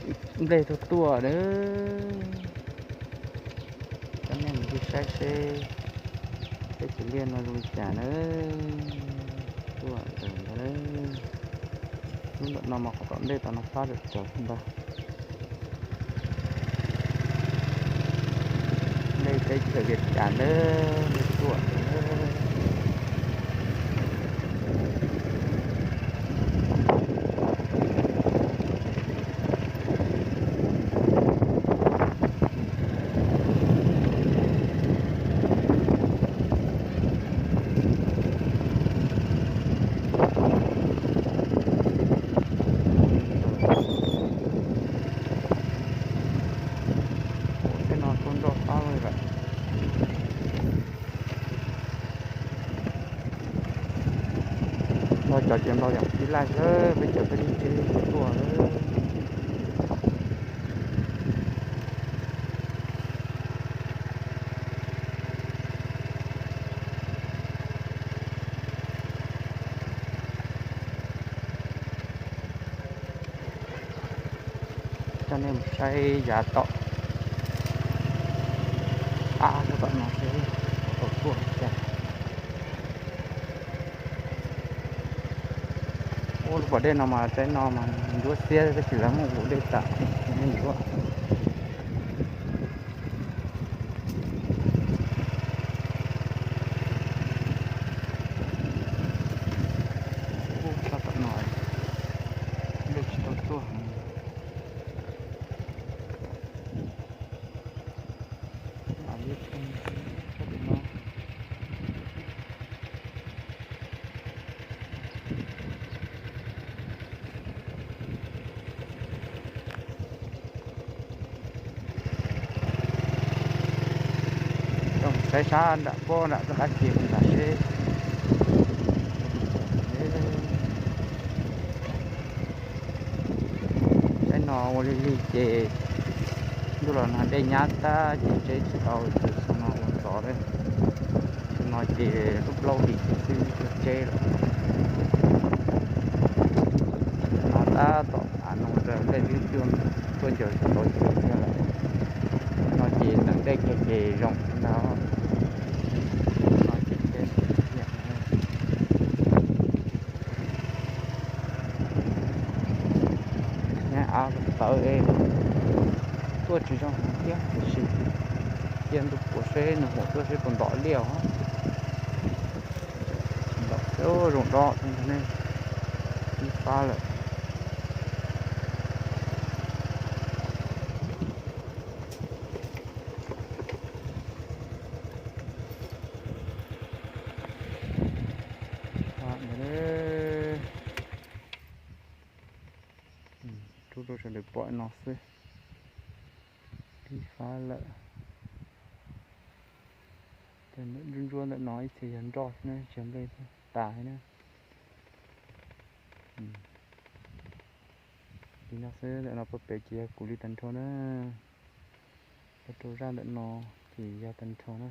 Nplej tuaj tuaj nawb. Coj nej mus ncig saib seb peb cov liaj no zoo li cas nawb. Tuaj ntawd ntag. Lub ntawm no mas qhov tom ntej tom no fab tawm tsawv ntag. Nplej teb chaws Vias Cas nawb, nplej tuaj. Tej no tuaj nroj qab lawm. Nplog cov ces nplog yam tib laij xwb, peb cov peb lub teb tuaj. Coj nej mus saib yav tom qab rau tom no seb tau tuaj li cas. Ub, lub pas dej no mas teb no mas ntsuab xiab tab sis lawv muab ua dej tas, tsis muaj ntsuab. Ub, sab tom no dej tsis tau tuaj heev. Saib sab nram pob nram rov qab ces mus nram seb. Saib no ua li lig ces ntuj los nag dej nyab tag ces tseb tsis tau ces xyoo no ua ntxov lawm. Xyoo no ces lub plaub hlis xwb tseb lawm. No tab tom av no nplej twb tuaj ncaws tau cua thiab lawm. No ces ntawm ntej kiag ces zoo ntag. No ces nyab av tawv es tuaj tsis zoo heev thiab tiam sis cia ntu puav seb nws mus tuaj seb puas ntom liaj os. Ntom seb zoo dob ne, ib fab lawm. Rub rau sawv daws pom no xwb. Ib fab lawm. Ntsuab ntsuab ntawm no ib txhia yog nroj xwb na, tsis yog nplej tas na. Li no xwb, ntawm no puag pem ces yog kuv li tag nrho na. Puag rau zaj ntawm no ces yog tag nrho na.